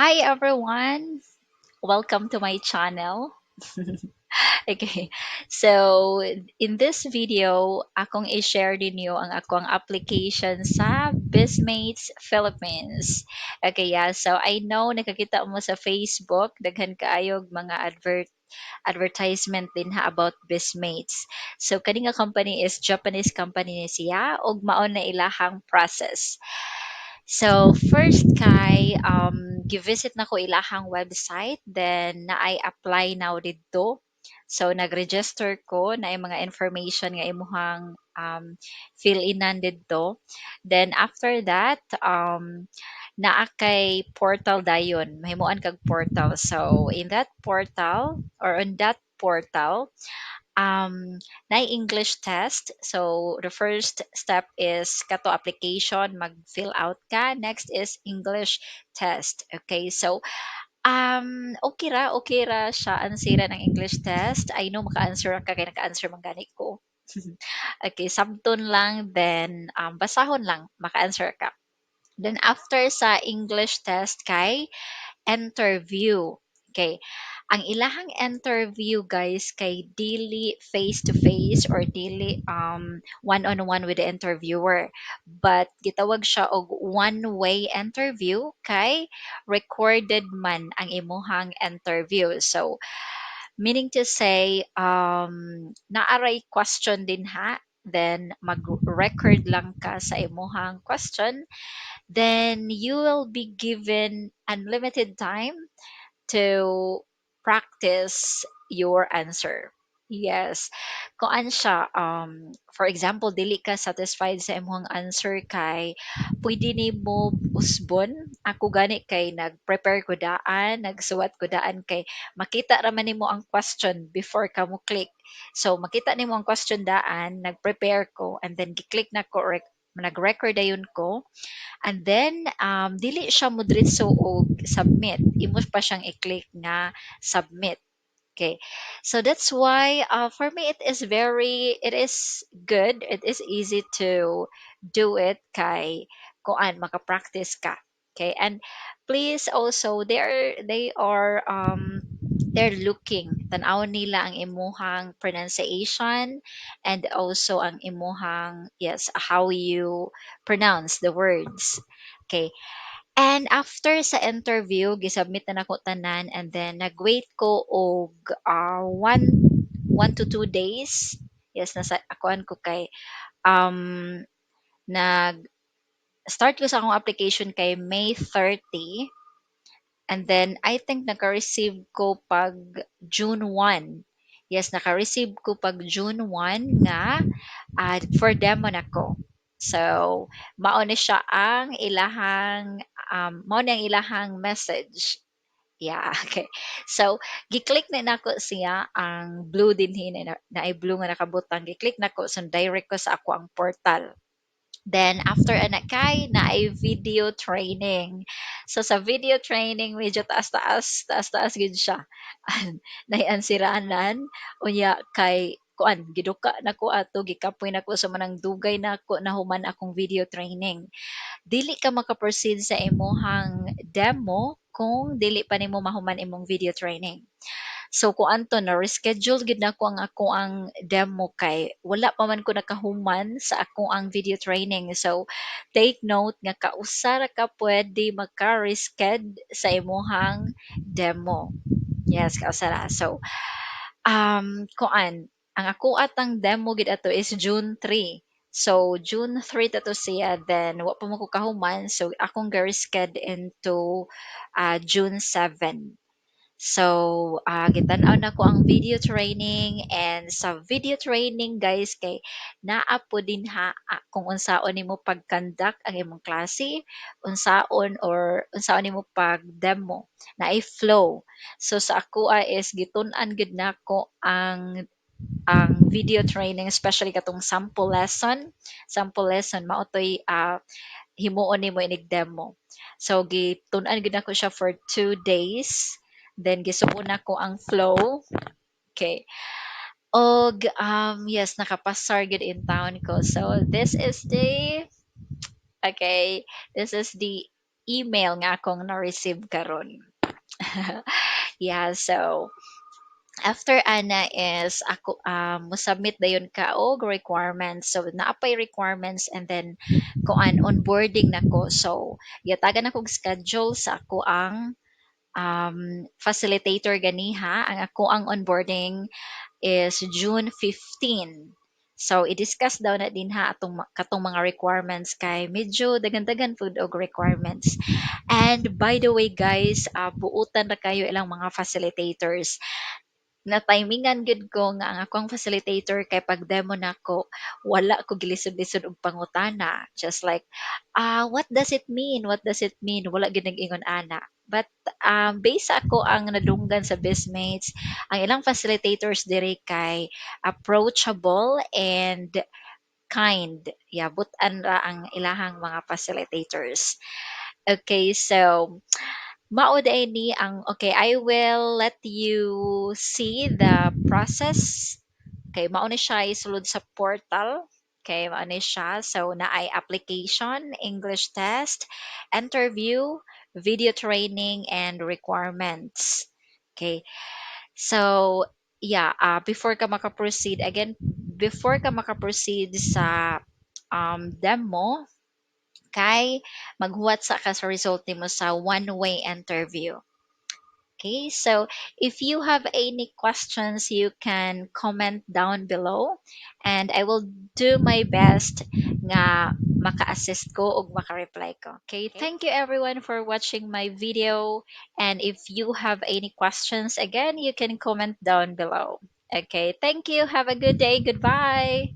Hi everyone! Welcome to my channel. Okay, so in this video, akong i-share ninyo ang akong application sa Bizmates Philippines. Okay, yeah, so I know nakakita mo sa Facebook, daghan kaayog mga advertisement din ha about Bizmates. So kani nga company is Japanese company ni siya ug mao na ilahang process. So first kay gi-visit nako ilahang website, then naay "Apply now" didto. So nag-register ko, naay mga information nga imuhang fill inan didto. Then after that, naa kay portal dayon, mahimuan kag portal. So in that portal or on that portal, naay English test. So the first step is kato application, mag-fill out ka. Next is English test. Okay, so okay ra siya answeran ang English test. I know maka-answer ka kay naka-answer man gani ko. Okay, sabton lang, then basahon lang, maka-answer ka. Then after sa English test kay interview. Okay. Ang ilahang interview, guys, kay dili face to face or dili one on one with the interviewer. But gitawag siya og one-way interview kay recorded man ang imuhang interview. So meaning to say, naaray question din ha, then mag-record lang ka sa imuhang question, then you will be given unlimited time to practice your answer. Yes. Kuan siya, for example, dili ka satisfied sa imong answer kay pwede nimo usbon. Ako gani kay nag-prepare ko daan, nagsuwat ko daan kay makita ra man nimo ang question before ka mo-click. So makita nimo ang question daan, nag-prepare ko and then gi-click nako nag-record dayon ko and then dili siya modiretso og submit, imo pa siyang i-click nga submit. Okay. So that's why for me it is good, it is easy to do it kay kuan, maka-practice ka. Okay, and please also, they're looking, tan-awon nila ang imuhang pronunciation and also ang imuhang, yes, how you pronounce the words. Okay. And after sa interview, gisubmit na nako tanan and then nag-wait ko og 1 to 2 days. Yes, nasa akuan ko kay nag start ko sa akong application kay May 30 and then I think naka-receive ko pag June 1. Yes, naka-receive ko pag June 1 nga for demo na ko. So, mao ni ang ilahang message. Yeah, okay. So, gi-click na nako siya ang blue dinhi na naay blue nga nakabutang, gi-click nako, so direct ko sa ako ang portal. Then after ana kay naay video training. So sa video training medyo taas-taas, taas-taas gid siya. Naay ansiranan unya kay kuan, giduka nako ato, gikapoy nako sa manang dugay nako nahuman akong video training. Dili ka maka-proceed sa imuhang demo kung dili pa nimo mahuman imong video training. So kuan to, na-reschedule gid nako ang ako ang demo kay wala pa man ko nakahuman sa ako ang video training. So take note nga kausa ra ka pwede maka-resched sa imuhang demo. Yes, kausa ra. So kuan, ang ako atang demo gid ato is June 3. So June 3 ta to siya, then wa pa man ko kahuman, so akong gi-resched into June 7. So, gitan-aw nako ang video training and sa video training, guys, kay naa po dinha kung unsaon nimo pag-conduct ang imong klase, unsaon or unsaon nimo pag-demo, naay flow. So sa akoa is gitun-an gyud nako ang video training, especially katong sample lesson. Sample lesson mao toy himuon nimo inig demo. So gitun-an gyud nako siya for 2 days. Then gisuon nako ang flow. Okay. Og yes, nakapasar gyud in taon ko. So this is the okay, this is the email nga akong na-receive karon. Yeah, so after ana is ako mo-submit dayon ka og requirements. So naa pay requirements and then kuan, onboarding nako. So gihatagan akong schedule sa ako ang facilitator ganiha. Ang ako ang onboarding is June 15. So i-discuss daw na dinha atong katong mga requirements kay medyo daghan-daghan pud og requirements. And by the way, guys, buutan ra kayo ilang mga facilitators. Na-timingan gyud ko nga ang akong facilitator kay pag demo nako, wala ko gilisod-lisod og pangutana. Just like, "What does it mean? What does it mean?" Wala gyud nag-ingon ana. But based sa ako ang nadunggan sa Bizmates, ang ilang facilitators diri kay approachable and kind. Yeah, butan ra ang ilahang mga facilitators. Okay, so mao diay ni ang, okay, I will let you see the process. Okay, mao ni siya isulod sa portal. Okay, mao ni siya. So naay application, English test, interview, video training, and requirements. Okay. So, yeah, before ka maka-proceed, again, before ka maka-proceed sa demo, kay maghuwat sa ka sa result nimo sa one-way interview. Okay, so if you have any questions, you can comment down below and I will do my best nga maka-assist ko ug maka-reply ko. Okay, thank you everyone for watching my video, and if you have any questions, again, you can comment down below. Okay, thank you. Have a good day. Goodbye.